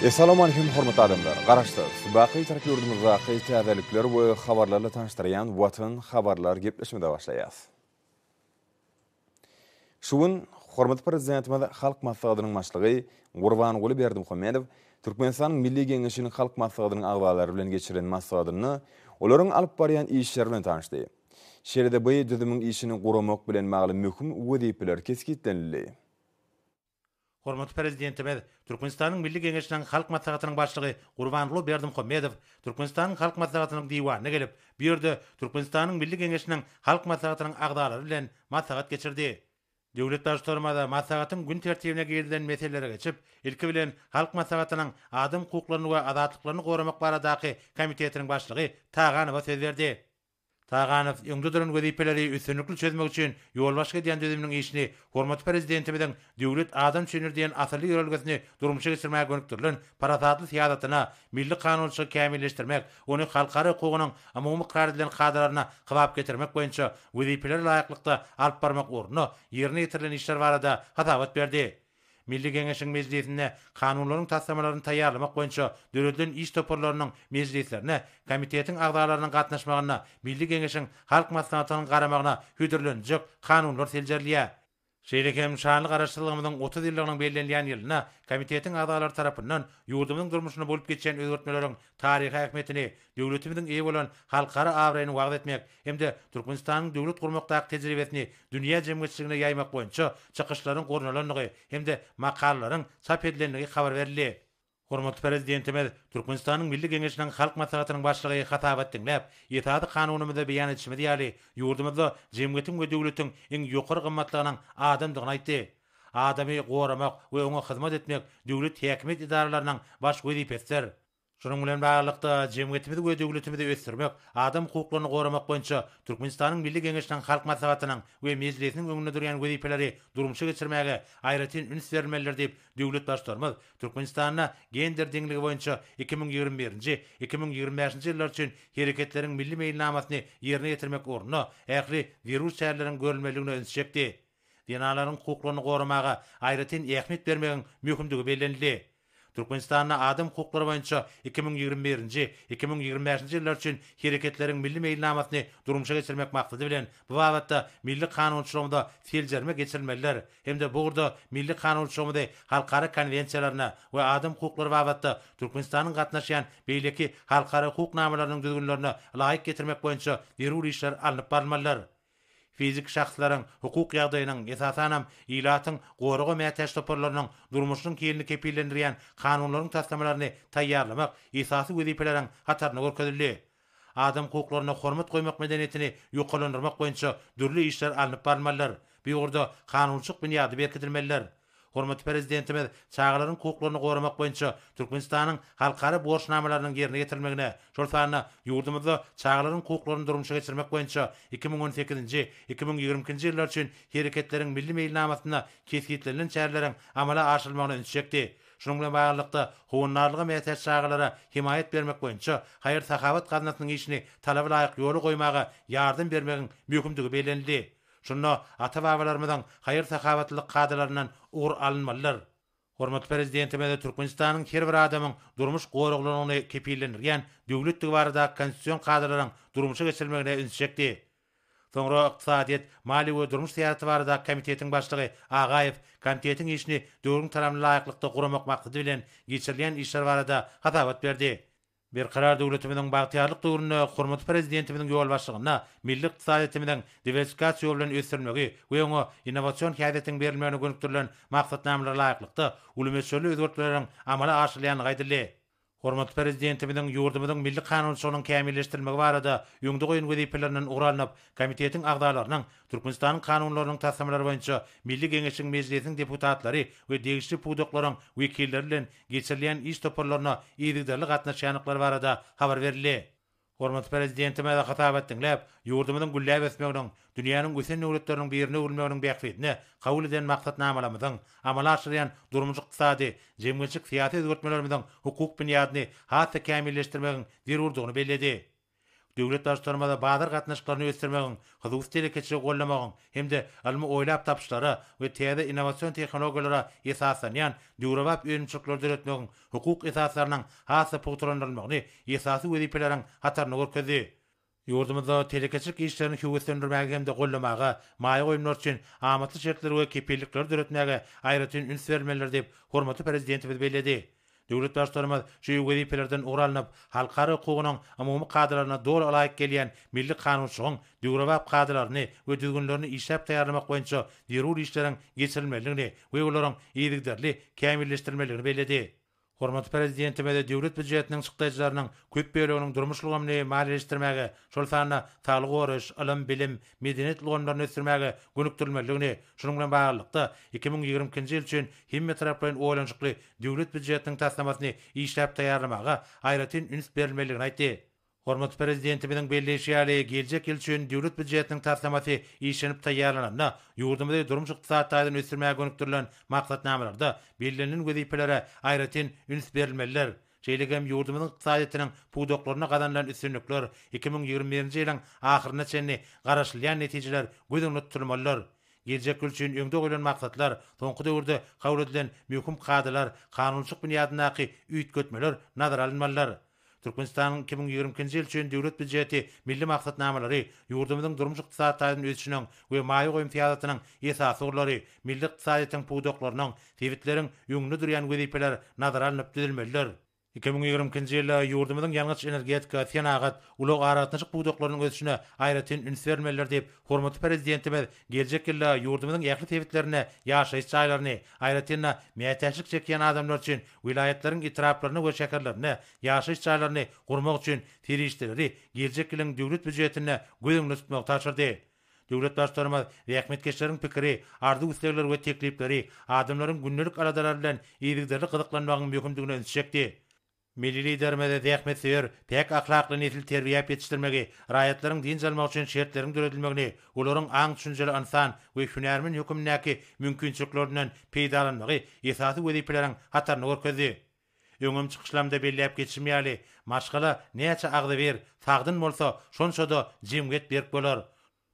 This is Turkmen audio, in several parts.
Essalawmaleýkim hormatly adamlar! Garaşsyz, baky Bitarap ýurdumyzdaky täzelikler we habarlarla tanyşdyrýan Watan habarlar gepleşigimize başlaýas. Şu gün hormatly Prezidentimiz Halk Maslahatynyň Başlygy Gurbanguly Berdimuhamedow Türkmenistanyň Milli Geňeşiniň Halk Maslahatynyň agzalary bilen geçiren maslahatynda olaryň alyp barýan işleri bilen tanyşdy. Şeýle-de bu düzümiň işini guramak bilen bagly möhüm wezipeler kesgitlenildi. Hormatly Prezidentimiz, Türkmenistanyň Milli Geňeşiniň Halk Maslahatynyň Başlygy Gurbanguly Berdimuhamedow Türkmenistanyň Halk Maslahatynyň Diwanyna gelip, bu ýerde Türkmenistanyň Milli Geňeşiniň Halk Maslahatynyň agzalary bilen maslahat geçirdi. Döwlet Baştutanymyz maslahatyň gün tertibine girizilen meselelere geçip, ilki bilen Halk Maslahatynyň Adam hukuklaryny we azatlyklaryny goramak baradaky komitetiniň başlygy Taganowa söz berdi. Taganow öňde duran wezipeleri üstünlikli çözmek üçin ýolbaşçylyk edýän düzüminiň işini hormatly Prezidentimiziň Döwlet adam üçindir diýen asylly ýörelgesini durmuşa geçirmäge gönükdirilen parasatly syýasatyna, milli kanunçylygy kämilleşdirmek, ony halkara hukugynyň umumy ykrar edilen kadalaryna kybap getirmek boýunça wezipelere laýyklykda alyp barmak ugrunda ýerine ýetirilen işler barada hasabat berdi. Milli Geňeşiň mejlisinde kanunlaryň taslamalaryny taýýarlamak boýunça döredilen iş toparlarynyň mejlislerine komitetiň agzalarynyň gatnaşmagynda Milli Geňeşiň Halk Maslahatynyň garamagyna hödürleniljek kanunlar seljerilýär. Şeýle hem şanly Garaşsyzlygymyzyň 30 ýyllygynyň bellenilýän ýylynda komitetiň agzalary tarapyndan ýurdumyzyň durmuşynda bolup geçýän özgertmeleriň taryhy ähmiýetini, döwletimiziň eýe bolan halkara abraýyny wagyz etmek hem-de Türkmenistanyň döwlet gurmakdaky tejribesini dünýä jemgyýetçiligine ýaýmak boýunça çykyşlaryň gurnalandygy hem-de makalalaryň çap edilendigi habar berildi. Hormatly Prezidentimiz Türkmenistanyň Milli Geňeşiniň Halk Maslahatynyň Başlygy hasabat diňläp, Esasy Kanunymyzda beýan edişimiz ýaly, ýurdumyzda jemgyýetiň we döwletiň iň ýokary gymmatlygynyň adamdygyny aýtdy. Adamy goramak we oňa hyzmat etmek döwlet häkimiýet edaralarynyň baş wezipesidir. Şunuň bilen baglylykda, jemgyýetimizi we döwletimizi ösdürmek, adam hukuklaryny goramak boýunça Türkmenistanyň Milli Geňeşiniň Halk Maslahatynyň we Mejlisiniň öňünde durýan wezipeleri durmuşa geçirmäge aýratyn üns berilmelidir diýip, döwlet Baştutanymyz Türkmenistanda gender deňligi boýunça 2021-nji, 2025-nji ýyllar üçin Hereketleriň Milli meýilnamasyny ýerine ýetirmek ugrunda ähli zerur çäreleriň görülmelidigine ünsi çekdi. Zenanlaryň hukuklaryny goramaga aýratyn ähmiýet bermegiň möhümdigi bellenildi. Türkmenistanda adam hukuklary boýunça 2021-nji, 2025-nji ýyllar üçin Hereketleriň Milli meýilnamasyny durmuşa geçirmek maksady bilen, bu babatda milli kanunçylygymyza seljerme geçirilmelidir hem-de bu ugurda milli kanunçylygymyzy halkara konwensiýalaryna we adam hukuklary babatda Türkmenistanyň gatnaşýan beýleki halkara hukuk namalarynyň düzgünlerine laýyk getirmek boýunça zerur işler alnyp barylmalydyr. Fiziki şahslaryň hukuk ýagdaýynyň, esasanam, ilatyň goraga mätäç toparlarynyň durmuşynyň hilini kepillendirýän kanunlaryň taslamalaryny taýýarlamak esasy wezipeleriň hatarynda görkezildi. Adam hukuklaryna hormat goýmak medeniýetini ýokarlandyrmak boýunça dürli işler alnyp barylmalydyr. Bu ugurda kanunçylyk binýady berkidilmelidir. Hormatly Prezidentimiz çagalaryň hukuklaryny goramak boýunça Türkmenistanyň halkara borçnamalarynyň ýerine ýetirilmegine, şol sanda ýurdumyzda çagalaryň hukuklaryny durmuşa geçirmek boýunça 2018-nji, 2022-nji ýyllar üçin Hereketleriň Milli meýilnamasynda kesgitlenilen çäreleriň amala aşyrylmagyna ünsi çekdi. Şunuň bilen baglylykda, howandarlyga mätäç çagalara hemaýat bermek boýunça haýyr-sahawat gaznasynyň işini talaba laýyk ýola goýmaga ýardam bermegiň möhümdigi bellenildi. Şunda ata-babalarymyzyň haýyr-sahawatlylyk kadalaryndan ugur alynmalydyr. Hormatly Prezidentimiz Türkmenistanyň her bir adamyň durmuş goraglylygyny kepillendirýän döwletdigi baradaky konstitusion kadalaryň durmuşa geçirilmegine ünsi çekdi. Soňra Ykdysadyýet, maliýe we durmuş syýasaty baradaky komitetiň başlygy Agaýew komitetiň işini döwrüň talabyna laýyklykda guramak maksady bilen geçirilýän işler barada hasabat berdi. Berkarar döwletimiziň bagtyýarlyk döwründe hormatly Prezidentimiziň ýolbaşçylygynda milli ykdysadyýetimiziň diwersifikasiýa ýoly bilen ösdürilmegi we oňa innowasion häsiýetiň berilmegine gönükdirilen maksatnamalara laýyklykda uly möçberli özgertmeleriň amala aşyrylýandygy aýdyldy. Hormatly Prezidentimiziň ýurdumyzyň milli kanunçylygynyň kämilleşdirilmegi barada öňde goýan wezipelerinden ugur alnyp, komitetiň agzalarynyň Türkmenistanyň kanunlarynyň taslamalary boýunça Milli Geňeşiň Mejlisiniň deputatlary we degişli pudaklaryň wekilleri bilen geçirilýän iş toparlaryna yzygiderli gatnaşýandyklary barada habar berildi. Hormatly Prezidentimiz hasabat diňläp, ýurdumyzyň gülläp ösmeginiň, dünýäniň ösen döwletleriniň birine öwrülmeginiň bähbidine kabul eden maksatnamalarymyzyň, amala aşyrýan durmuş-ykdysady, jemgyýetçilik-syýasy özgertmelerimiziň hukuk binýadyny has-da kämilleşdirmegiň zerurdygyny belledi. Döwlet Baştutanymyz bazar gatnaşyklaryny ösdürmegiň, hususy telekeçiligi goldamagyň hem-de ylmy oýlap tapyşlara we täze innowasion tehnologiýalara esaslanýan döwrebap önümçilikleri döretmegiň hukuk esaslarynyň has-da pugtalandyrylmagyny esasy wezipeleriň hatarynda görkezdi. Ýurdumyzda telekeçilik işlerini höweslendirmäge hem-de goldamaga, maýa goýumlar üçin amatly şertleri we kepillikleri döretmäge aýratyn üns berilmelidir diýip, hormatly Prezidentimiz belledi. Döwlet Baştutanymyz şu wezipelerden ugur alnyp, halkara hukugynyň umumy kadalaryna doly ylaýyk gelýän milli kanunçylygyň döwrebap kadalaryny we düzgünlerini işläp taýýarlamak boýunça zerur işleriň geçirilmelidigini we olaryň yzygiderli kämilleşdirilmelidigini belledi. Hormatly Prezidentimiz döwlet býujetiniň çykdajylarynyň köp böleginiň durmuş ulgamyny maliýeleşdirmäge, şol sanda saglygy goraýyş, ylym, bilim, medeniýet ulgamlaryny ösdürmäge gönükdirilmelidigini, şunuň bilen baglylykda, 2022-nji ýyl üçin hemmetaraplaýyn oýlanyşykly döwlet býujetiniň taslamasyny işläp taýýarlamaga aýratyn üns berilmelidigini aýtdy. Hormatly Prezidentimiziň belleýşi ýaly, geljek ýyl üçin Döwlet býujetiniň taslamasy işlenip taýýarlananda, ýurdumyzy durmuş-ykdysady taýdan ösdürmäge gönükdirilen maksatnamalarda bellenilen wezipelere aýratyn üns berilmelidir. Şeýle hem ýurdumyzyň ykdysadyýetiniň pudaklarynda gazanylan üstünlikler, 2021-nji ýylyň ahyryna çenli garaşylýan netijeler göz öňünde tutulmalydyr. Geljek ýyl üçin öňde goýlan maksatlar, soňky döwürde kabul edilen möhüm kadalar, kanunçylyk binýadyndaky üýtgetmeler nazara alynmalydyr. Türkmenistanyň 2022-nji ýyl üçin Döwlet býujeti milli maksatnamalary, ýurdumyzyň durmuş-ykdysady taýdan ösüşiniň we maýa goýum syýasatynyň esasy ugurlary, milli ykdysadyýetiň pudaklarynyň, sebitleriň öňünde durýan wezipeler nazara alnyp düzülmelidir. 2022-nji ýylda ýurdumyzyň ýangyç-energetika, senagat, ulag-aragatnaşyk pudaklarynyň ösüşine aýratyn üns berilmelidir diýip, hormatly Prezidentimiz geljek ýylda ýurdumyzyň ähli sebitlerinde ýaşaýyş jaýlaryny, aýratyn-da, mätäçlik çekýän adamlar üçin welaýatlaryň etraplarynda we şäherlerinde ýaşaýyş jaýlaryny gurmak üçin serişdeleri geljek ýylyň döwlet býujetinde göz öňünde tutmagy tabşyrdy. Döwlet Baştutanymyz zähmetkeşleriň pikiri, arzuw-islegleri we teklipleri, adamlaryň gündelik aladalary bilen yzygiderli gyzyklanmagyň möhümdigine ünsi çekdi. Milli Liderimiz zähmetsöýer, päk ahlakly nesil terbiýäp ýetişdirmegi, raýatlaryň dynç almagy üçin şertleriň döredilmegini, olaryň aň-düşünjeli ynsan we hünärmen hökümindäki mümkinçiliklerinden peýdalanmagy esasy wezipeleriň hatarynda görkezdi. Öňem çykyşlarymda belläp geçişim ýaly, maşgala näçe agzybir, sagdyn bolsa, şonça-da jemgyýet berk bolar.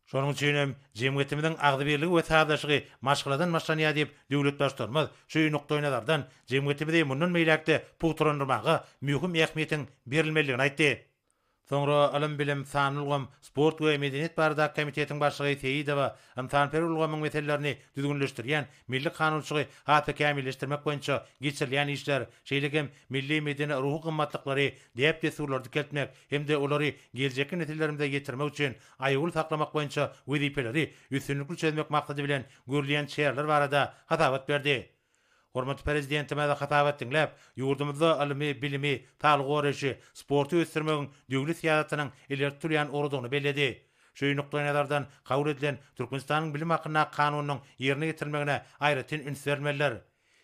Şonuň üçin hem jemgyýetimiziň agzybirligi we sazlaşygy maşgaladan başlanýar diýip, döwlet Baştutanymyz şu nukdaýnazardan jemgyýetimizi mundan beýläk-de pugtalandyrmaga möhüm ähmiýetiň berilmelidigini aýtdy. Soňra Ylym-bilim, sanly ulgam, sport we medeniýet baradaky komitetiň başlygy Seýidowa ynsanperwer ulgamyň meselelerini düzgünleşdirýän milli kanunçylygy has-da kämilleşdirmek boýunça geçirilýän işler, şeýle hem milli medeni-ruhy gymmatlyklary, däp-dessurlary dikeltmek hem-de olary geljekki nesillerimize ýetirmek üçin aýawly saklamak boýunça wezipeleri üstünlikli çözmek maksady bilen görülýän çäreler barada hasabat berdi. Hormatly Prezidentimiz hasabat diňläp, ýurdumyzda ylmy, bilimi, saglygy goraýşy, sporty ösdürmegiň döwlet syýasatynyň ileri tutulýan ugrudygyny belledi. Şu nukdaýnazardan kabul edilen Türkmenistanyň Bilim hakyndaky Kanunynyň ýerine ýetirilmegine aýratyn üns berilmelidir.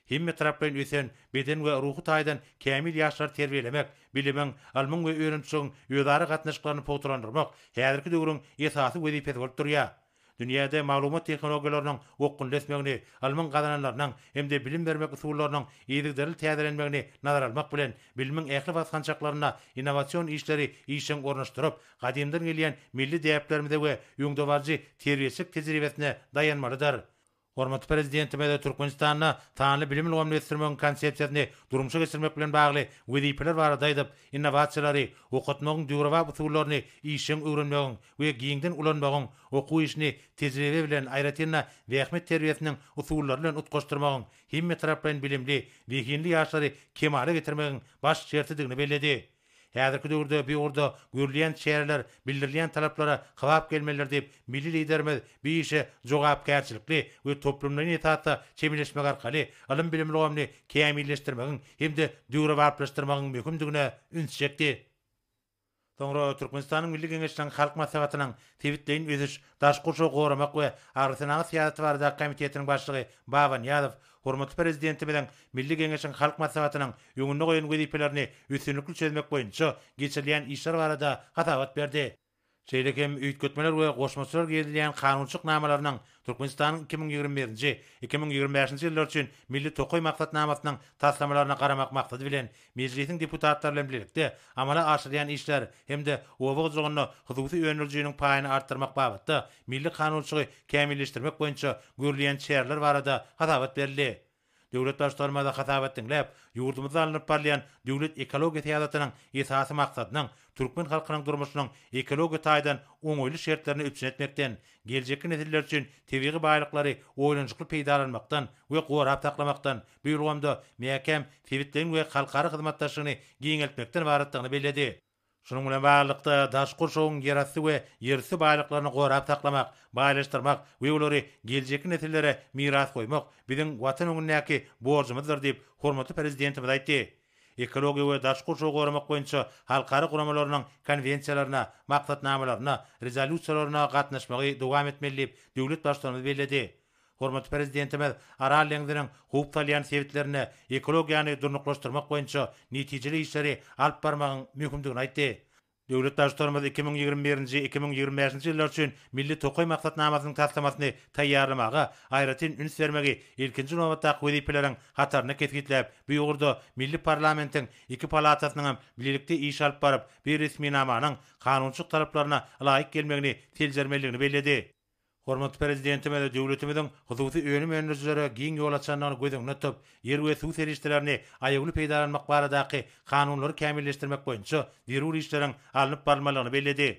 Hemmetaraplaýyn ösen, beden we ruhy taýdan kämil ýaşlary terbiýelemek, bilimiň, ylmyň we önümçiligiň özara gatnaşyklaryny pugtalandyrmak häzirki döwrüň esasy wezipesi bolup durýar. Dünýäde maglumat tehnologiýalarynyň okgunly ösmegini, ylmyň gazananlarynyň hem-de bilim bermek usullarynyň yzygiderli täzelenmegini nazara almak bilen, bilimiň ähli basgançaklarynda innowasion işleri işjeň ornaşdyryp, gadymdan gelýän milli däplerimize we öňdebaryjy terbiýeçilik tejribesine daýanmalydyr. Hormatly Prezidentimiz Türkmenistanda sanly bilim ulgamyny ösdürmegiň Konsepsiýasyny durmuşa geçirmek bilen bagly wezipeler barada aýdyp, innowasiýalary, okatmagyň döwrebap usullaryny işjeň öwrenmegiň we giňden ulanmagyň, okuw işini tejribe bilen, aýratyn-da, zähmet terbiýesiniň usullary bilen utgaşdyrmagyň hemmetaraplaýyn bilimli, zehinli ýaşlary kemala getirmegiň baş şertidigini belledi. Häzirki döwürde bu ugurda görülýän çäreler bildirilýän talaplara kybap gelmelidir diýip, milli Liderimiz bu işe jogapkärçilikli we toplumlaýyn esasda çemeleşmek arkaly ylym-bilim ulgamyny kämilleşdirmegiň hem-de döwrebaplaşdyrmagyň möhümdigine üns çekdi. Soňra Türkmenistanyň Milli Geňeşiniň Halk Maslahatynyň Sebitleýin ösüş, daşky gurşawy goramak we agrosenagat syýasaty baradaky komitetiniň başlygy Baba Nyýazow hormatly Prezidentimiziň Milli Geňeşiň Halk Maslahatynyň öňünde goýan wezipelerini üstünlikli çözmek boýunça geçirilýän işler barada hasabat berdi. Şeýle hem üýtgetmeler we goşmaçalar girizilýän kanunçylyk namalarynyň Türkmenistanyň 2021-nji, 2025-nji ýyllar üçin Milli tokaý maksatnamasynyň taslamalaryna garamak maksady bilen, Mejlisiň deputatlary bilen bilelikde amala aşyrylýan işler hem-de oba hojalygynda hususy öndürijiniň paýyny artdyrmak babatda milli kanunçylygy kämilleşdirmek boýunça görülýän çäreler barada hasabat berildi. Döwlet Baştutanymyz hasabat diňläp, ýurdumyzda alnyp barylýan döwlet ekologiýa syýasatynyň esasy maksadynyň türkmen halkynyň durmuşynyň ekologiýa taýdan oňaýly şertlerini üpjün etmekden, geljekki nesiller üçin tebigy baýlyklary oýlanyşykly peýdalanmakdan we gorap saklamakdan, bu ulgamda mäkäm sebitleýin we halkara hyzmatdaşlygyny giňeltmekden ybaratdygyny belledi. Şunuň bilen baglylykda, daşky gurşawyň ýerasty we ýerüsti baýlyklaryny gorap saklamak, baýlaşdyrmak we olary geljekki nesillere miras goýmak biziň Watan öňündäki borjumyzdyr diýip, hormatly Prezidentimiz aýtdy. Ekologiýa we daşky gurşawy goramak boýunça halkara guramalarynyň konwensiýalaryna, maksatnamalaryna, rezolýusiýalaryna gatnaşmagy dowam etmeli diýip, döwlet Baştutanymyz belledi. Hormatly Prezidentimiz Aral deňziniň howp salýan sebitlerinde ekologiýany durnuklaşdyrmak boýunça netijeli işleri alyp barmagyň möhümdigini aýtdy. Döwlet Baştutanymyz 2021-nji, 2025-nji ýyllar üçin Milli tokaý maksatnamasynyň taslamasyny taýýarlamaga aýratyn üns bermegi ilkinji nobatdaky wezipeleriň hatarynda kesgitläp, bu ugurda milli parlamentiň iki palatasynyň hem bilelikde iş alyp baryp, bu resminamanyň kanunçylyk talaplaryna ylaýyk gelmegini seljermelidigini belledi. Hormatly Prezidentimiz döwletimiziň hususy önüm öndürijilere giň ýol açandygyny göz öňünde tutup, ýer we suw serişdelerini aýawly peýdalanmak baradaky kanunlary kämilleşdirmek boýunça zerur işleriň alnyp barylmalygyny belledi.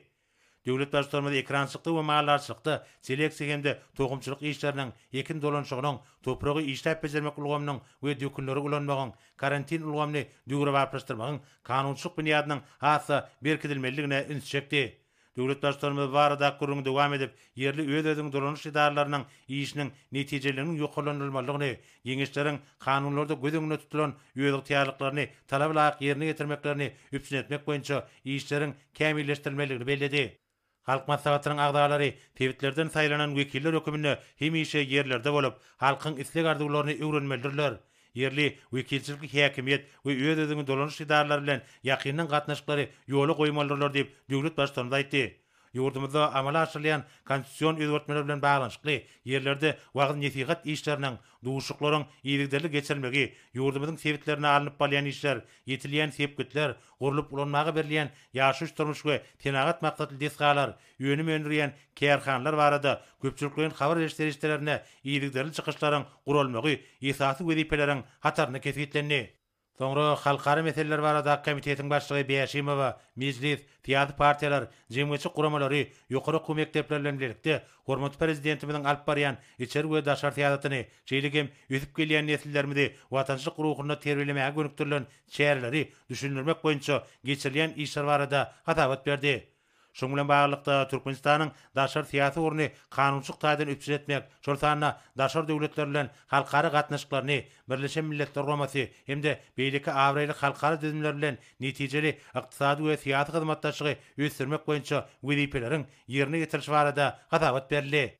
Döwlet Baştutanymyz ekerançylykda we maldarçylykda seleksiýa hem-de tohumçylyk işleriniň, ekin dolanyşygynyň, topragy işläp bejermek ulgamynyň we dökünleri ulanmagyň, karantin ulgamyny döwrebaplaşdyrmagyň kanunçylyk binýadynyň has-da berkidilmelidigine ünsi çekdi. Döwlet Baştutanymyz bu baradaky gürrüňi dowam edip, ýerli öz-özüňi dolanyş edaralarynyň işiniň netijeliliginiň ýokarlandyrylmalydygyny, geňeşleriň kanunlarda göz öňünde tutulan özygtyýarlyklaryny talaba laýyk ýerine ýetirmeklerini üpjün etmek boýunça işleriň kämilleşdirilmelidigini belledi. Halk Maslahatynyň agzalary sebitlerden saýlanan wekiller höküminde hemişe ýerlerde bolup, halkyň isleg-arzuwlaryny öwrenmelidirler. Ýerli wekilçilikli häkimiýet we öz-özüňi dolanyş edaralary bilen ýakyndan gatnaşyklary ýola goýmalydyrlar diýip, döwlet Baştutanymyz aýtdy. Ýurdumyzda amala aşyrylýan konstitusion özgertmeler bilen baglanyşykly ýerlerde wagyz-nesihat işleriniň, duşuşyklaryň yzygiderli geçirilmegi, ýurdumyzyň sebitlerinde alnyp barylýan işler, ýetilýän sepgitler, gurlup ulanmaga berilýän ýaşaýyş-durmuş we senagat maksatly desgalar, önüm öndürýän kärhanalar barada köpçülikleýin habar beriş serişdelerinde yzygiderli çykyşlaryň guralmagy esasy wezipeleriň hatarynda kesgitlendi. Soňra Halkara meseleler baradaky komitetiň başlygy Bäşimowa Mejlis, syýasy partiýalar, jemgyýetçilik guramalary, ýokary okuw mekdepleri bilen bilelikde hormatly Prezidentimiziň alyp barýan içeri we daşary syýasatyny, şeýle hem ösüp gelýän nesillerimizi watançylyk ruhunda terbiýelemäge gönükdirilen çäreleri düşündirmek boýunça geçirilýän işler barada hasabat berdi. Şunuň bilen baglylykda, Türkmenistanyň daşary syýasy ugruny kanunçylyk taýdan üpjün etmek, şol sanda daşary döwletler bilen halkara gatnaşyklaryny Birleşen Milletler Guramasy hem-de beýleki abraýly halkara düzümler bilen netijeli ykdysady we syýasy hyzmatdaşlygy ösdürmek boýunça wezipeleriň ýerine ýetirilişi barada hasabat berildi.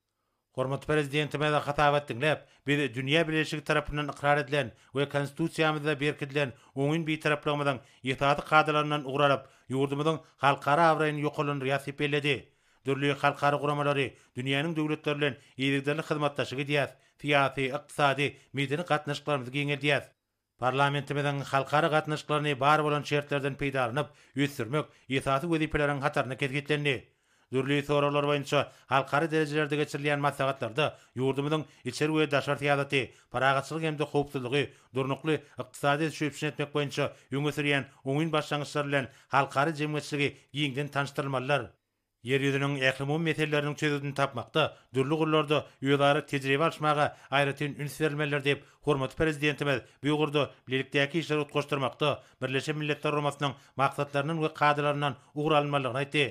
Hormatly Prezidentimiz hasabat diňläp, Biz dünýä bileleşigi tarapyndan ykrar edilen we Konstitusiýamyzda berkidilen oňyn Bitaraplygymyzyň esasy kadalaryndan ugur alyp, ýurdumyzyň halkara abraýyny ýokarlandyrýarys diýip belledi. Dürli halkara guramalary, dünýäniň döwletleri bilen yzygiderli hyzmatdaşlyk edýäris, syýasy, ykdysady, medeni gatnaşyklarymyzy giňeldýäris. Parlamentimiziň halkara gatnaşyklaryny bar bolan şertlerden peýdalanyp, ösdürmek esasy wezipeleriň hatarynda kesgitlendi. Dürli soraglar boýunça halkara derejelerde geçirilýän maslahatlarda ýurdumyzyň içeri we daşary syýasaty, parahatçylyk hem-de howpsuzlygy, durnukly ykdysady ösüşi üpjün etmek boýunça öňe sürýän oňyn başlangyçlary bilen halkara jemgyýetçiligi giňden tanyşdyrylmalydyr. Ýer ýüzüniň ählumumy meseleleriniň çözgüdini tapmakda dürli ugurlarda özara tejribe alyşmaga aýratyn üns berilmelidir diýip, hormatly Prezidentimiz bu ugurda bilelikdäki işleri utgaşdyrmakda Birleşen Milletler Guramasynyň maksatlaryndan we kadalaryndan ugur alynmalydygyny aýtdy.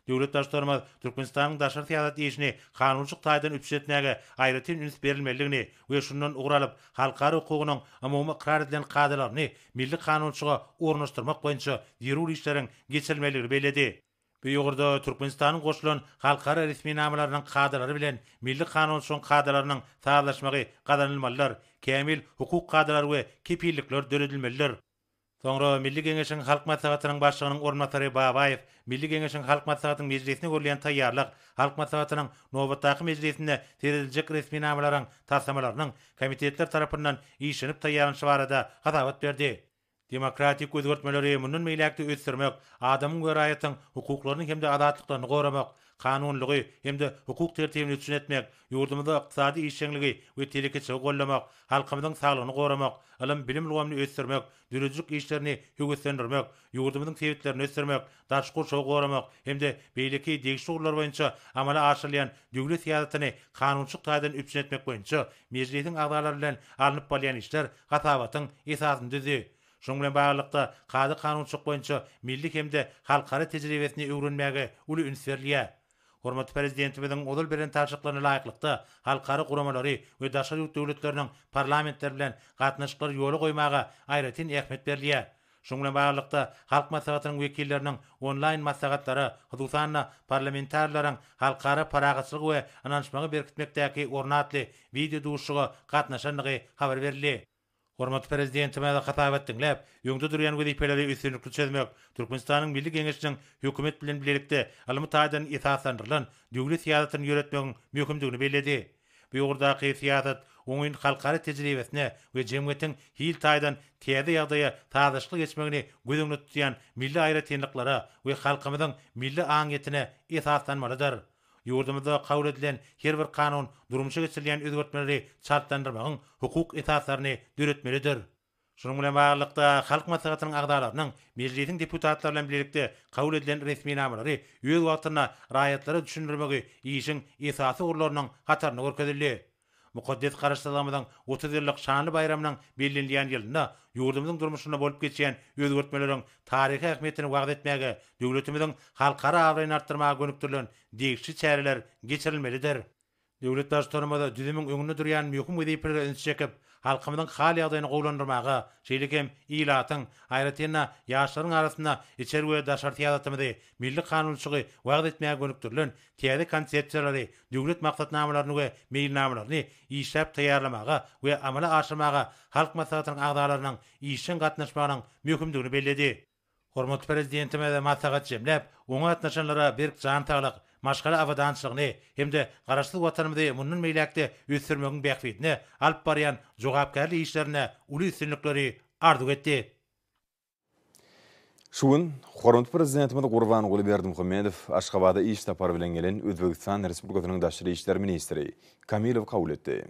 Döwlet Baştutanymyz Türkmenistanyň daşary syýasat işini kanunçylyk taýdan üpjün etmäge aýratyn üns berilmelidigini we şundan ugur alyp, halkara hukugynyň umumy ykrar edilen kadalaryny milli kanunçylyga ornaşdyrmak boýunça zerur işleriň geçirilmelidigini belledi. Bu ugurda Türkmenistanyň goşulan halkara resminamalarynyň kadalary bilen milli kanunçylygyň kadalarynyň sazlaşmagy gazanylmalydyr, kämil hukuk kadalary we kepillikler döredilmelidir. Soňra Milli Geňeşiň Halk Maslahatynyň Başlygynyň orunbasary Babaýew Milli Geňeşiň Halk Maslahatynyň mejlisine görülýän taýýarlyk, Halk Maslahatynyň nobatdaky mejlisinde serediljek resminamalaryň taslamalarynyň komitetler tarapyndan işlenip taýýarlanyşy barada hasabat berdi. Demokratik özgertmeleri mundan beýläk-de ösdürmek, adamyň we raýatyň hukuklaryny hem-de azatlyklaryny goramak, kanunylygy hem-de hukuk tertibini üpjün etmek, ýurdumyzda ykdysady işjeňligi we telekeçiligi goldamak, halkymyzyň saglygyny goramak, ylym-bilim ulgamyny ösdürmek, döredijilik işlerini höweslendirmek, ýurdumyzyň sebitlerini ösdürmek, daşky gurşawy goramak hem-de beýleki degişli ugurlar boýunça amala aşyrylýan döwlet syýasatyny kanunçylyk taýdan üpjün etmek boýunça Mejlisiň agzalary bilen alnyp barylýan işler hasabatyň esasyny düzdi. Şunuň bilen baglylykda, kada-kanunçylyk boýunça milli hem-de halkara tejribesini öwrenmäge uly üns berilýär. Hormatly Prezidentimiziň ozal beren tabşyryklaryna laýyklykda, halkara guramalary we daşary ýurt döwletleriniň parlamentleri bilen gatnaşyklary ýola goýmaga aýratyn ähmiýet berilýär. Şunuň bilen baglylykda, Halk Maslahatynyň wekilleriniň onlaýn maslahatlara, hususan-da, Parlamentarileriň halkara parahatçylygy we ynanyşmagy berkitmekdäki orny atly wideoduşuşyga gatnaşandygy habar berildi. Hormatly Prezidentimiz hasabat diňläp, öňde durýan wezipeleri üstünlikli çözmek, Türkmenistanyň Milli Geňeşiniň Hökümet bilen bilelikde ylmy taýdan esaslandyrylan döwlet syýasatyny ýöretmegiň möhümdigini belledi. Bu ugurdaky syýasat oňyn halkara tejribesine we jemgyýetiň hil taýdan täze ýagdaýa sazlaşykly geçmegini göz öňünde tutýan milli aýratynlyklara we halkymyzyň milli aňyýetine esaslanmalydyr. Ýurdumyzda kabul edilen her bir kanun durmuşa geçirilýän özgertmeleri çaltlandyrmagyň hukuk esaslaryny döretmelidir. Şunuň bilen baglylykda, Halk Maslahatynyň agzalarynyň Mejlisiň deputatlary bilen bilelikde kabul edilen resminamalary öz wagtynda raýatlara düşündirmegi işiň esasy ugurlarynyň hatarynda görkezildi. Mukaddes Garaşsyzlygymyzyň 30 ýyllyk şanly baýramynyň bellenilýän ýylynda ýurdumyzyň durmuşynda bolup geçýän özgertmeleriň taryhy ähmiýetini wagyz etmäge, döwletimiziň halkara abraýyny artdyrmaga gönükdirilen degişli çäreler geçirilmelidir. Döwlet Baştutanymyz düzümiň öňünde durýan möhüm wezipelere ünsi çekip, halkymyzyň hal-ýagdaýyny gowulandyrmaga, şeýle hem ilatyň, aýratyn-da, ýaşlaryň arasynda içeri we daşary syýasatymyzy, milli kanunçylygy wagyz etmäge gönükdirilen täze konsepsiýalary, döwlet maksatnamalaryny we meýilnamalaryny işläp taýýarlamaga we amala aşyrmaga Halk Maslahatynyň agzalarynyň işjeň gatnaşmagynyň möhümdigini belledi. Hormatly Prezidentimiz maslahat jemläp, oňa gatnaşanlara berk jan saglyk, maşgala abadançylygyny hem-de Garaşsyz Watanymyzy mundan beýläk-de ösdürmegiň bähbidine alyp barýan jogapkärli işlerinde uly üstünlikleri arzuw etdi. Şu gün hormatly Prezidentimiz Gurbanguly Berdimuhamedow Aşgabada iş sapary bilen gelen Özbegistan Respublikasynyň daşary işler ministri Kamilowy kabul etdi.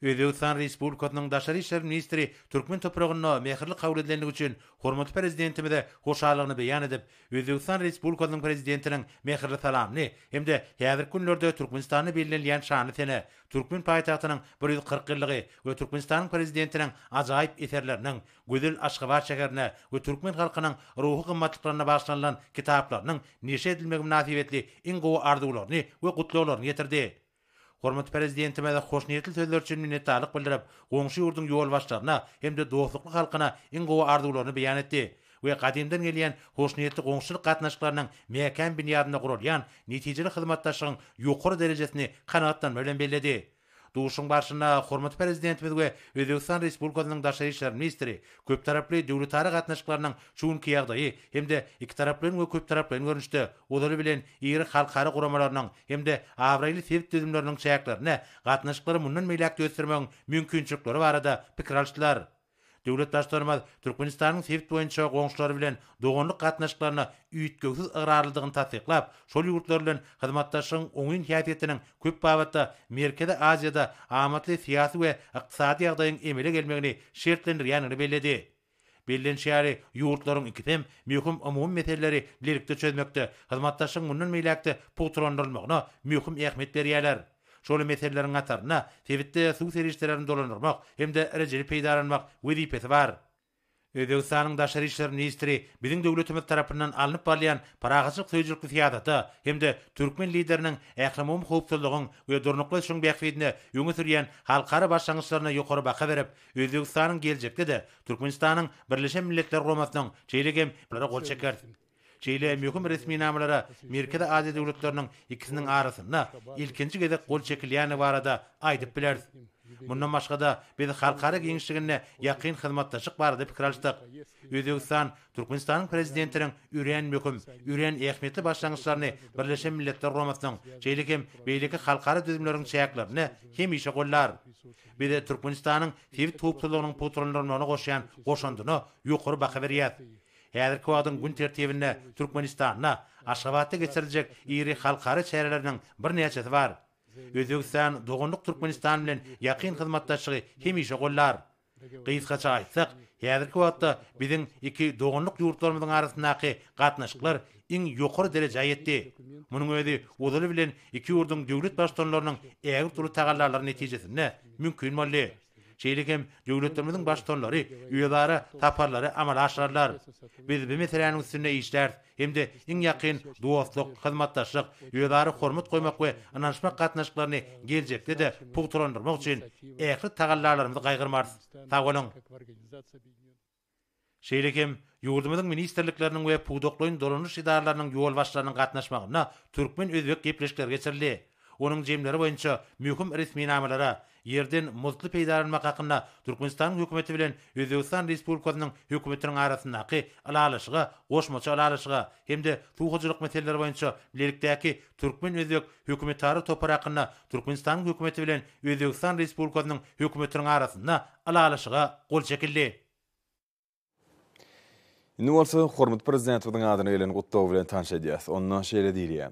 Özbegistan Respublikasynyň daşary işler ministri türkmen topragynda mähirli kabul edilendigi üçin hormatly Prezidentimize hoşallygyny beýan edip, Özbegistan Respublikasynyň Prezidentiniň mähirli salamyny hem-de häzirki günlerde Türkmenistanda bellenilýän şanly sene, türkmen paýtagtynyň 140 ýyllygy we Türkmenistanyň Prezidentiniň ajaýyp eserleriniň, gözel Aşgabat şäherine we türkmen halkynyň ruhy gymmatlyklaryna bagyşlanylan kitaplarynyň neşir edilmegi mynasybetli iň gowy arzuwlaryny we gutlaglaryny ýetirdi. Hormatly Prezidentimize hoşniýetli sözleri üçin minnetdarlyk bildirip, goňşy ýurduň ýolbaşçylaryna hem-de dostlukly halkyna iň gowy arzuwlaryny beýan etdi we gadymdan gelýän hoşniýetli goňşuçylyk gatnaşyklarynyň mäkäm binýadynda guralýan netijeli hyzmatdaşlygyň ýokary derejesini kanagatlanma bilen belledi. Duşuşygyň barşynda hormatly Prezidentimiz we Özbegistan Respublikasynyň daşary işler ministri köptaraply döwletara gatnaşyklarynyň şu günki ýagdaýy hem-de ikitaraplaýyn we köptaraplaýyn görnüşde, ozaly bilen, iri halkara guramalarynyň hem-de abraýly sebit düzümleriniň çäklerinde gatnaşyklary mundan beýläk-de ösdürmegiň mümkinçilikleri barada pikir alyşdylar. Döwlet Baştutanymyz Türkmenistanyň sebit boýunça goňşulary bilen doganlyk gatnaşyklaryna üýtgewsiz ygrarlydygyny tassyklap, şol ýurtlar bilen hyzmatdaşlygyň oňyn häsiýetiniň köp babatda Merkezi Aziýada amatly syýasy we ykdysady ýagdaýyň emele gelmegini şertlendirýändigini belledi. Bellenişi ýaly, ýurtlaryň ikisem möhüm umumy meseleleri bilelikde çözmekde hyzmatdaşlygyň mundan beýläk-de pugtalandyrylmagyna möhüm ähmiýet berýärler. Şol meseleleriň hatarynda sebitde suw serişdelerini dolandyrmak hem-de rejeli peýdalanmak wezipesi bar. Özbegistanyň daşary işler ministri biziň döwletimiz tarapyndan alnyp barylýan parahatçylyk söýüjilikli syýasata hem-de türkmen Lideriniň ählumumy howpsuzlygyň we durnukly ösüşiň bähbidine öňe sürýän halkara başlangyçlaryna ýokary baha berip, Özbegistanyň geljekde-de Türkmenistanyň Birleşen Milletler Guramasynyň, şeýle hem lara gol çekeris. Şeýle möhüm resminamalara Merkezi Aziýa döwletleriniň ikisiniň arasynda ilkinji gezek gol çekilýändigi barada aýdyp bileris. Mundan başga-da, biz halkara giňişliginde ýakyn hyzmatdaşlyk barada pikir alyşdyk. Özbegistan Türkmenistanyň Prezidentiniň örän möhüm, örän ähmiýetli başlangyçlaryny Birleşen Milletler Guramasynyň, şeýle hem beýleki halkara düzümleriň çäklerinde hemişe goldar. Biz Türkmenistanyň sebit howpsuzlygynyň pugtalandyrylmagyna goşýan goşandyna ýokary baha berýäris. Häzirki wagtyň gün tertibinde Türkmenistanda, Aşgabatda geçiriljek iri halkara çäreleriniň birnäçesi bar. Özbegistan doganlyk Türkmenistan bilen ýakyn hyzmatdaşlygy hemişe goldar. Gysgaça aýtsak, häzirki wagtda biziň iki doganlyk ýurtlarymyzyň arasyndaky gatnaşyklar iň ýokary derejä ýetdi. Munuň özi ozaly bilen iki ýurduň döwlet Baştutanlarynyň ägirt uly tagallalary netijesinde mümkin boldy. Şeýle hem döwletlerimiziň Baştutanlary özara saparlary amala aşyrarlar. Biz bu meseläniň üstünde işläris hem-de iň ýakyn dostluk, hyzmatdaşlyk, özara hormat goýmak we ynanyşmak gatnaşyklaryny geljekde-de pugtalandyrmak üçin ähli tagallalarymyzy gaýgyrmarys. Sag boluň! Şeýle hem ýurdumyzyň ministrlikleriniň we pudaklaýyn dolanyş edaralarynyň ýolbaşçylarynyň gatnaşmagynda türkmen-özbek gepleşikleri geçirildi. Onuň jemleri boýunça möhüm resminamalara, ýerden muzdly peýdalanmak hakynda Türkmenistanyň Hökümeti bilen Özbegistan Respublikasynyň Hökümetiniň arasyndaky Ylalaşyga goşmaça Ylalaşyga hem-de suw hojalyk meseleleri boýunça bilelikdäki türkmen-özbek hökümetara topary hakynda Türkmenistanyň Hökümeti bilen Özbegistan Respublikasynyň Hökümetiniň arasynda Ylalaşyga gol çekildi. Indi bolsa hormatly Prezidentimiziň adyna gelen gutlag bilen tanyş edýäris. Onda şeýle diýilýär.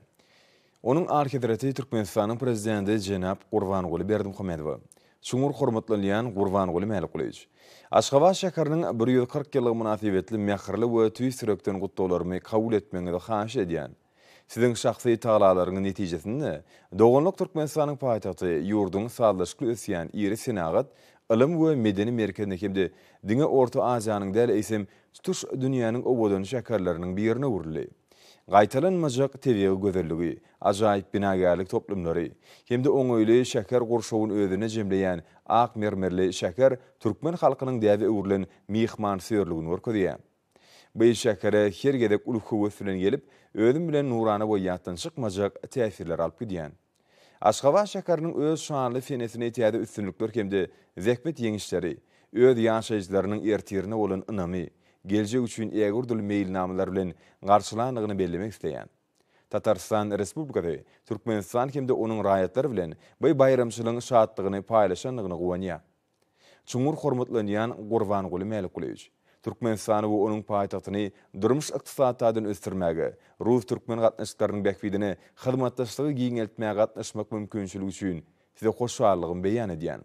Onuň Alyhezreti Türkmenistanyň Prezidenti jenap Gurbanguly Berdimuhamedowa. Çuňňur hormatlanylýan Gurbanguly Mälikgulyýewiç! Aşgabat şäheriniň 140 ýyllygy mynasybetli mähirli we tüýs ýürekden gutlaglarymy kabul etmegiňizi haýyş edýän. Siziň şahsy tagalalaryňyz netijesinde, doganlyk Türkmenistanyň paýtagty ýurduň sazlaşykly ösýän iri senagat, ylym we medeni merkezine hem-de diňe Orta Aziýanyň däl, eýsem, tutuş dünýäniň owadan şäherleriniň birine öwrüldi. Gaýtalanmajak tebigy gözelligi, ajaýyp binagärlik toplumlary hem-de oňaýly şäher gurşawyny özünde jemleýän ak mermerli şäher türkmen halkynyň däbe öwrülen myhmansöýerligini görkezýär. Bu şähere her gezek uly höwes bilen gelip, özüm bilen nurana we ýatdan çykmajak täsirleri alyp gidýän. Aşgabat şäheriniň öz şanly senesini täze üstünlikler hem-de zähmet ýeňişleri, öz ýaşaýjylarynyň ertirine bolan ynamy, geljek üçin ägirt uly meýilnamalar bilen garşylandygyny bellemek isleýän. Tatarystan Respublikasy Türkmenistan hem-de onuň raýatlary bilen bu baýramçylygyň şatlygyny paýlaşandygyna guwanýar. Çuňňur hormatlanýan Gurbanguly Mälikgulyýewiç! Türkmenistany we onuň paýtagtyny durmuş-ykdysady taýdan ösdürmäge, rus-türkmen gatnaşyklarynyň bähbidine hyzmatdaşlygy giňeltmäge gatnaşmak mümkinçiligi üçin Size hoşallygymy beýan edýän.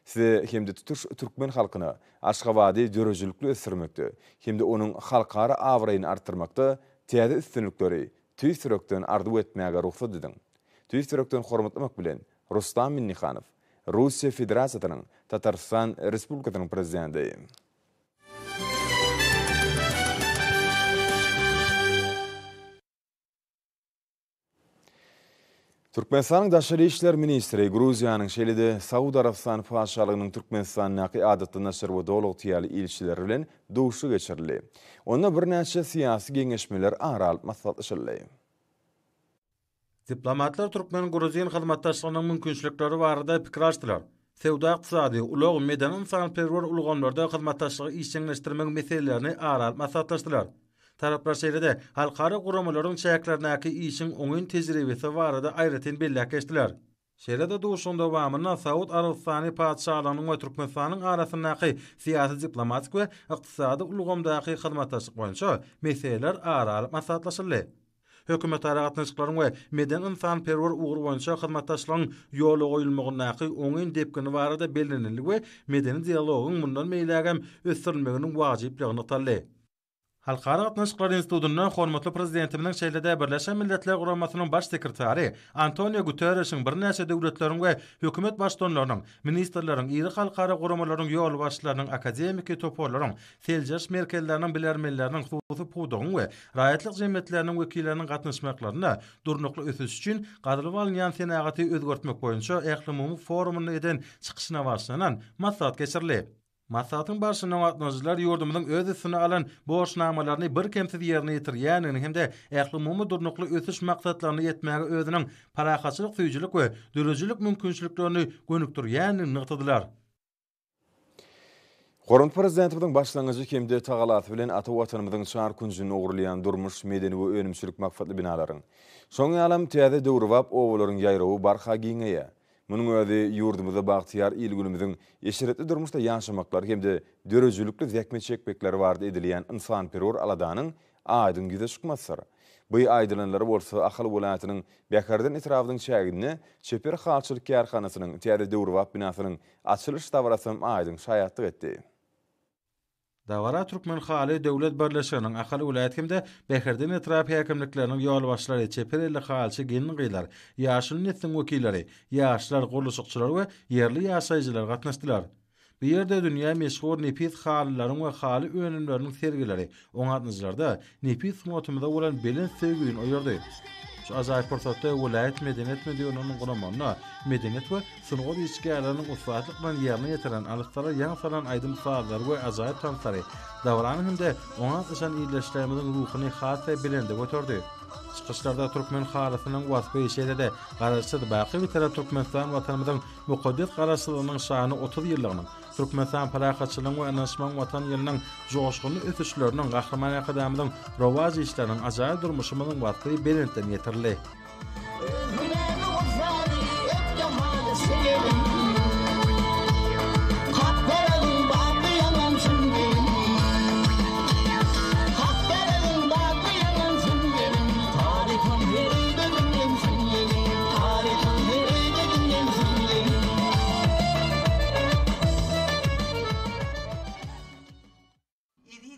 Size hem-de tutuş türkmen halkyna Aşgabady döredijilikli ösdürmekde hem-de onuň halkara abraýyny artdyrmakda täze üstünlikleri tüýs ýürekden arzuw etmäge rugsat ediň. Tüýs ýürekden hormatlamak bilen, Rustam Minnihanow. Russiýa Federasiýasynyň Tatarystan Respublikasynyň Prezidenti. Türkmenistanyň Daşary işler ministri Gruziýanyň, şeýle-de Saud Arabystany Patyşalygynyň Türkmenistandaky Adatdan daşary we Doly ygtyýarly ilçileri bilen duşuşyk geçirildi. Onda birnäçe syýasy geňeşmeler ara alyp maslahatlaşyldy. Diplomatlar türkmen-gruzin hyzmatdaşlygynyň mümkinçilikleri barada pikir alyşdylar. Söwda-ykdysady, ulag, medeni-ynsanperwer ulgamlarda hyzmatdaşlygy işjeňleşdirmegiň meselelerini ara alyp maslahatlaşdylar. Taraplar şeýle-de halkara guramalaryň çäklerindäki işiň oňyn tejribesi barada aýratyn belläp geçdiler. Şeýle-de duşuşygyň dowamynda Saud Arabystany Patyşalygynyň we Türkmenistanyň arasyndaky syýasy-diplomatik we ykdysady ulgamdaky hyzmatdaşlyk boýunça meseleler ara alyp maslahatlaşyldy. Hökümetara gatnaşyklaryň we medeni-ynsanperwer ugry boýunça hyzmatdaşlygyň ýola goýulmagyndaky oňyn depgini barada bellenildi we medeni dialogyň mundan beýlägem ösdürilmeginiň wajyplygy nygtaldy. Halkara gatnaşyklary institutynda hormatly Prezidentimiziň şeýle-de Birleşen Milletler Guramasynyň Baş sekretary Antonio Guterreşiň birnäçe döwletleriň we hökümet baştutanlarynyň, ministrleriň, iri halkara guramalaryň ýolbaşçylarynyň, akademiki toparlaryň, seljeriş merkezleriniň bilermenleriniň, hususy pudagyň we raýatlyk jemgyýetleriniň wekilleriniň gatnaşmaklarynda durnukly ösüş üçin gazylyp alynýan senagaty özgertmek boýunça ählumumy forumynda eden çykyşyna bagyşlanan maslahat geçirildi. Maslahatyň barşynda gatnaşyjylar ýurdumyzyň öz üstüne alan borçnamalaryny birkemsiz ýerine ýetirýändigini hem-de ählumumy durnukly ösüş maksatlaryna ýetmäge özüniň parahatçylyk söýüjilik we döredijilik mümkinçiliklerini gönükdirýändigini nygtadylar. Hormatly Prezidentimiziň başlangyjy hem-de tagalasy bilen ata Watanymyzyň çar künjünde gurulýan durmuş, medeni we önümçilik maksatly binalaryň, şonuň ýalam täze döwrebap obalaryň ýaýrawy barha giňeýär. Munuň özi ýurdumyzda bagtyýar il-günümiziň eşretli durmuşda ýaşamaklary hem-de döredijilikli zähmet çekmekleri barada edilýän ynsanperwer aladanyň aýdyň ýüze çykmasydyr. Bu aýdylanlar bolsa Ahal welaýatynyň Bäherden etrabynyň çäginde çeper halyçylyk kärhanasynyň täze döwrebap binasynyň açylyş dabarasynam aýdyň şaýatlyk etdi. Dabara Türkmenhaly döwlet birleşiginiň Ahal welaýat hem-de Bäherden etrap häkimlikleriniň ýolbaşçylary, çeper elli halyçy gelin-gyzlar, ýaşuly nesliň wekilleri, ýaşlar, gurluşykçylar we ýerli ýaşaýjylar gatnaşdylar. Bu ýerde dünýä meşhur nepis halylaryň we haly önümleriniň sergileri oňatnyjylarda nepis sungatymyza bolan belent söýgini oýardy. Şu ajaýyp pursatda welaýat medeniýet müdirliginiň guramagynda medeniýet we sungat işgärleriniň ussatlyk bilen ýerine ýetiren alyslara ýaň salan aýdym-sazlary we ajaýyp tanslary dabaranyň hem-de oňa gatnaşan ildeşlerimiziň ruhuny has-da belende göterdi. Çykyşlarda türkmen halysynyň waspy, şeýle-de Garaşsyz, baky Bitarap Türkmenistan Watanymyzyň mukaddes Garaşsyzlygynyň şanly 30 ýyllygynyň, Türkmenistan parahatçylygyň we ynanyşmagyň Watan ýylynyň joşgunly ösüşleriniň, Gahryman Arkadagymyzyň rowaç işleriniň, ajaýyp durmuşymyzyň waspy belentden ýetirildi.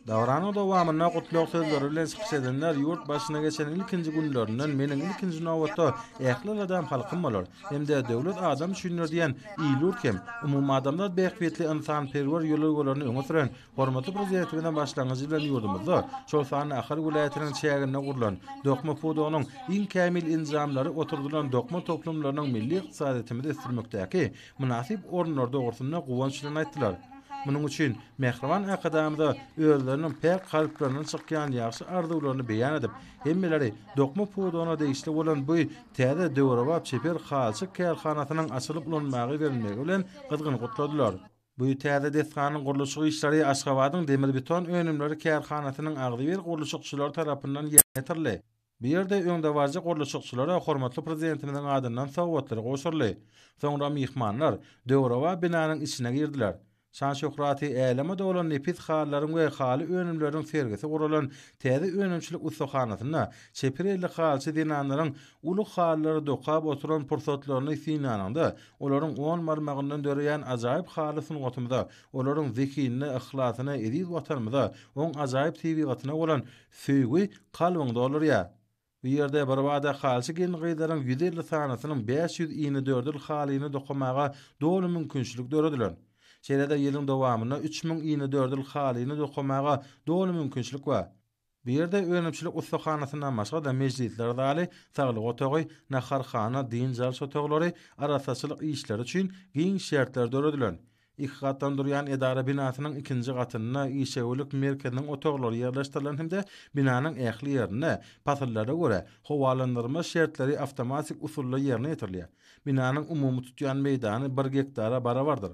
Dabaranyň dowamynda gutlag sözleri bilen çykyş edenler ýurt başyna geçen ilkinji günlerinden meniň ilkinji nobatda ähli aladam halkym bolar hem-de döwlet adam üçindir diýen il-ýurt hem umumadamzat bähbitli ynsanperwer ýörelgelerini öňe süren Hormatly Prezidentimiziň başlangyjy bilen ýurdumyzda, şol sanda Ahal welaýatynyň çäginde gurlan, dokma pudagynyň iň kämil enjamlary oturdylan dokma toplumlarynyň milli ykdysadyýetimizi ösdürmekdäki mynasyp orunlary dogrusynda guwanç bilen aýtdylar. Munuň üçin mähriban Arkadagymyza özleriniň päk kalplaryndan çykýan ýagşy arzuwlaryny beýan edip, hemmeleri dokma pudagyna degişli bolan bu täze döwrebap çeper halyçyk kärhanasynyň açylyp ulanmaga berilmegi bilen gyzgyn gutladylar. Bu täze desganyň gurluşyk işleri Aşgabadyň Demirbeton önümleri kärhanasynyň agzybir gurluşykçylary tarapyndan ýerine ýetirildi. Bu ýerde öňdebaryjy gurluşykçylara hormatly Prezidentimiziň adyndan sowgatlar gowşuryldy. Soňra myhmanlar döwrebap binanyň içine girdiler. Şan-şöhraty äleme dolan nepis halylaryň we haly önümleriniň sergisi guralan täze önümçilik ussahanasynda çeper elli halyçy zenanlaryň uly halylary dokap oturan pursatlaryny synlanyňda, Olaryň on barmagyndan döreýän ajaýyp haly sungatymyza, olaryň zehinine, yhlasyna, eziz Watanymyza, oň ajaýyp tebigatyna bolan söýgi kalbyňy doldurýar. Bu ýerde birbada halyçy gelin-gyzlaryň 150 sanysynyň 500 inedördül halyny dokamaga doly mümkinçilik döredilen. Şeýle-de ýylyň dowamynda 3000 inedördül halyny dokamaga doly mümkinçilik bar. Bu ýerde önümçilik ussahanasyndan başga-da mejlisler zaly, saglyk otagy, naharhana, dynç alyş otaglary, arassaçylyk işleri üçin giň şertler döredilen. Iki gatdan durýan edara binasynyň ikinji gatynda işewürlik merkeziniň otaglary ýerleşdirilen hem-de binanyň ähli ýerinde pasyllara görä howalandyrma şertleri awtomatik usulda ýerine ýetirilýär. Binanyň umumy tutýan meýdany bir gektara barabardyr.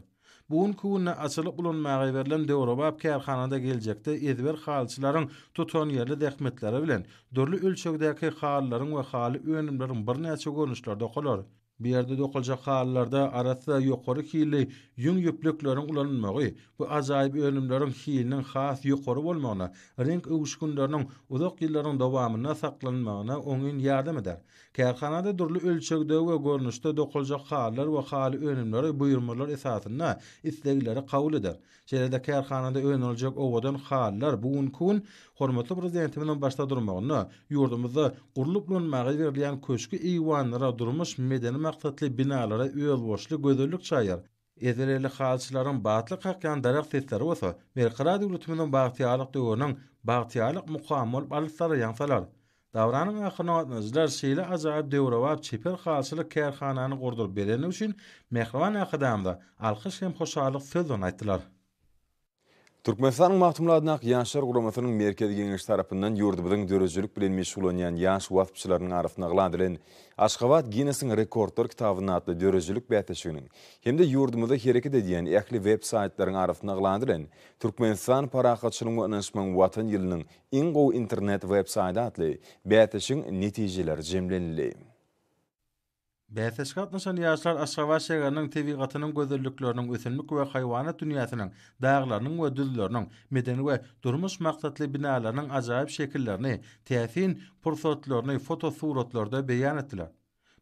Bu günki günde açylyp ulanmaga berlen döwrebap kärhanada geljekde ezber halyçylaryň tutanýerli zähmetleri bilen dürli ölçegdäki halylaryň we haly önümleriň birnäçe görnüşleri dokalar. Bu ýerde dokaljak halylarda arassa ýokary hilli ýüň ýüplükleriň ulanylmagy bu ajaýyp önümleriň hiliniň has ýokary bolmagyna, reňk öwüşginleriniň uzak ýyllaryň dowamynda saklanmagyna oňyn ýardam eder. Kärhanada dürli ölçegde we görnüşde dokaljak halylar we haly önümleri buýurmalar esasynda islegleri kabul eder. Şeýle-de kärhanada öndüriljek owadan halylar bu günki gün hormatly Prezidentimiziň başda durmagynda ýurdumyzda gurlup ulanmaga berilýän köşgi-eýwanlara, durmuş-medeni maksatly binalara özboluşly gözellik çaýar. Ezbereli halyçylaryň batly kakýan darak sesleri bolsa Berkarar döwletimiziň bagtyýarlyk döwrüniň bagtyýarlyk mukamy bolup alyslara ýaň salar. Dabaranyň ahyrynda gatnaşyjylar şeýle ajaýyp döwrebap çeper halyçylyk kärhanany gurduryp berendigi üçin mähriban Arkadagymyza alkyş hem hoşallyk sözlerini aýtdylar. Türkmenistanyň Magtymguly adyndaky Ýaşlar guramasynyň Merkezi Geňeşi tarapyndan ýurdumyzyň döredijilik bilen meşgullanýan ýaş waspçylarynyň arasynda yglan edilen Aşgabat Ginnesiň rekordlar kitabynda atly döredijilik bäsleşiginiň hem-de ýurdumyzda hereket edýän ähli web-saýtlaryň arasynda yglan edilen Türkmenistan parahatçylygyň we ynanyşmagyň Watan ýylynyň iň gowy internet web-saýty atly bäsleşigiň netijeleri jemlenildi. Bäsleşige gatnaşan ýaşlar Aşgabat şägeriniň tebigatynyň gözellikleriniň, ösümlik we haýwanat dünýäsiniň, daglarynyň we düzleriniň, medeni we durmuş maksatly binalarynyň ajaýyp şekillerini, täsin pursatlaryny fotosuratlarda beýan etdiler.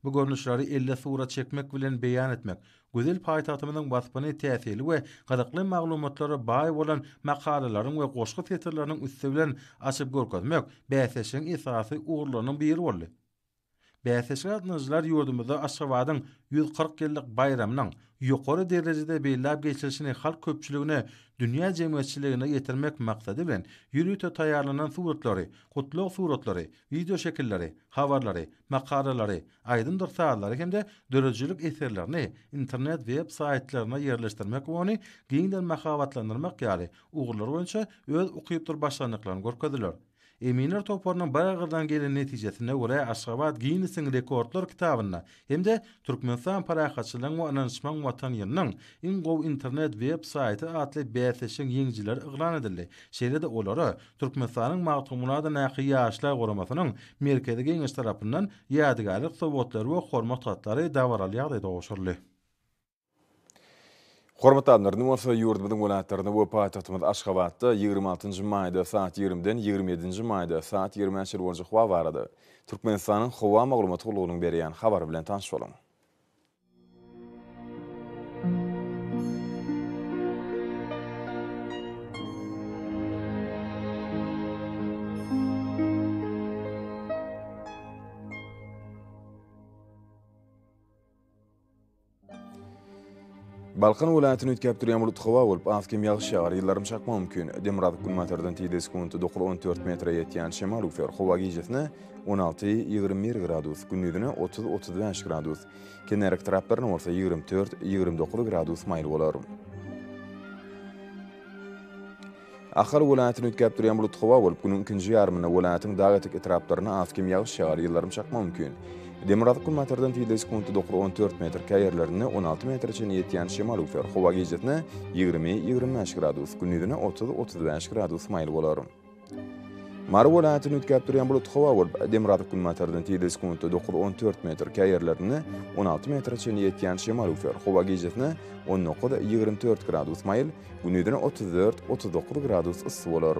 Bu görnüşleri elde surat çekmek bilen beýan etmek, gözel paýtagtymyzyň waspyny täsirli we gyzykly maglumatlara baý bolan makalalaryň we goşgy setirleriniň üsti bilen açyp görkezmek bäsleşigiň esasy ugurlarynyň biri boldy. Bäsleşige gatnaşyjylar ýurdumyzda Aşgabadyň 140 ýyllyk baýramynyň ýokary derejede belläp geçilişini halk köpçüligine, dünýä jemgyýetçiligine ýetirmek maksady bilen ýörite taýýarlanan suratlary, gutlag suratlary, wideoşekilleri, habarlary, makalalary, aýdymdyr sazlary hem-de döredijilik eserlerini internet web saýtlaryna ýerleşdirmek we ony giňden mahabatlandyrmak ýaly ugurlar boýunça öz ukypdyr başarnyklaryny görkezdiler. Eminler toparynyň bir agyzdan gelen netijesine görä Aşgabat Ginnesiň rekordlar kitabynda hem-de Türkmenistan parahatçylygyň we ynanyşmagyň Watany ýylynyň iň gowy internet web saýty atly bäsleşigiň ýeňijileri yglan edildi. Şeýle-de olara Türkmenistanyň Magtymguly adyndaky Ýaşlar guramasynyň Merkezi Geňeşi tarapyndan ýadygärlik sowgatlary we hormat hatlary dabaraly ýagdaýda gowşuryldy. Hormatly adamlar, indi bolsa ýurdumyzyň welaýatlarynda we paýtagtymyz Aşgabatda 26 nji maýda saat 20-den 27 nji maýda saat 20-ä çenli boljak howa barada Türkmenistanyň Howa maglumat gullugynyň berýän habary bilen tanyş boluň. Balkan welaýatyny üýtgäp durýan bulutly howa bolup, az-kem ýagyş ýagar, ýyldyrym çakmagy mümkin. Demirgazyk-günbatardan tizligi sekuntda 9-14 metre ýetýän şemal üwser. Howa gijesine 16, 21 gradus, gündizine 30, 35 gradus, kenarýaka etraplarynda bolsa 24, 29 gradus maýyl bolar. Ahal welaýatyny üýtgäp durýan bulutly howa bolup, günüň ikinji ýarymynda welaýatyň dag etek etraplarynda az-kem ýagyş ýagar, ýyldyrym çakmagy mümkin. Demirgazyk-günbatardan tizligi sekuntda 9-14 metr, käýerlerinde 16 metre çenli ýetýän şemal öwser. Howa gijesine 20, 25 gradus, gündizine 30, 35 gradus maýyl bolar. Mary welaýatyny üýtgäp durýan bulutly howa bolup, demirgazyk-günbatardan tizligi sekuntda 9-14 metr, käýerlerinde 16 metre çenli ýetýän şemal öwser. Howa gijesine 19, 24 gradus maýyl, gündizine 34, 39 gradus yssy bolar.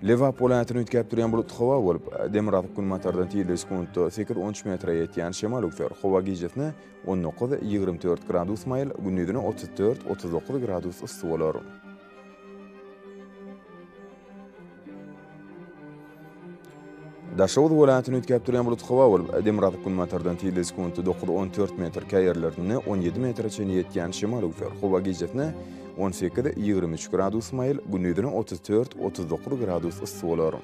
Lebap welaýatyny üýtgäp durýan bulutly howa bolup, demirgazyk-günbatardan tizligi sekuntda sekiz-on üç metre ýetýän şemal öwser. Howa gijesine 19, 24 gradus maýyl, gündizine 34, 39 gradus yssy bolar. Daşoguz welaýatyny üýtgäp durýan bulutly howa bolup, demirgazyk-günbatardan tizligi sekuntda 9-14 metr, käýerlerinde 17 metre çenli ýetýän şemal öwser. Howa gijesine 18, 23 gradus maýyl, gündizine 34, 39 gradus yssy bolar.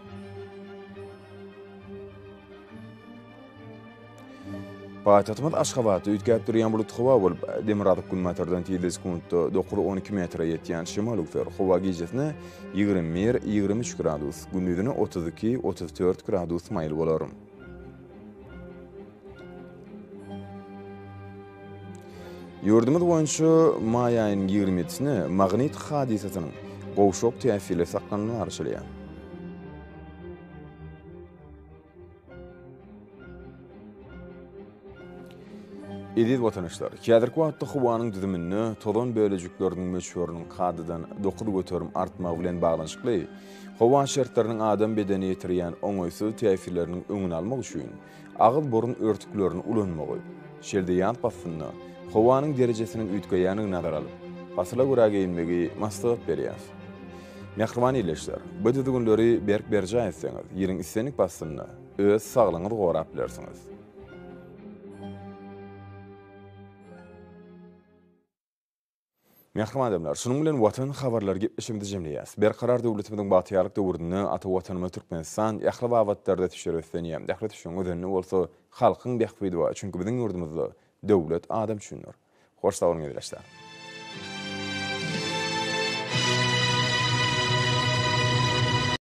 Paýtagtymyz Aşgabatda üýtgäp durýan bulutly howa bolup, demirgazyk-günbatardan tizligi sekuntda 9-12 metre ýetýän şemal öwser. Howa gijesine 21, 23 gradus, gündizine 32, 34 gradus maýyl bolar. Ýurdumyz boýunça maý aýynyň 27-sine magnit hadysasynyň gowşak täsirli saklanmagy garaşylýar. Eziz watandaşlar, häzirki wagtda howanyň düzüminde tozan bölejikleriniň möçberiniň kadadan 9% artmagy bilen baglanyşykly howa şertleriniň adam bedenine ýetirýän oňaýsyz täsirleriniň öňüni almak üçin agyz-burun örtüklerini ulanmagy, şeýle-de ýaz paslynda howanyň derejesiniň üýtgeýändigini nazara alyp, pasyla görä geýinmegi maslahat berýäris. Mähriban ildeşler, bu düzgünleri berk berjaý etseňiz, ýylyň islendik paslynda öz saglygyňyzy gorap bilersiňiz. Mähriban adamlar, şunuň bilen Watan habarlary gepleşigimizi jemleýäris. Berkarar döwletimiziň bagtyýarlyk döwründe ata Watanymyz Türkmenistan ähli babatlarda ösüşlere beslenýär. Ähli ösüşiň özeninde bolsa halkyň bähbidi bar. Çünki biziň ýurdumyzda döwlet adam üçindir. Hoş sag boluň ildeşler.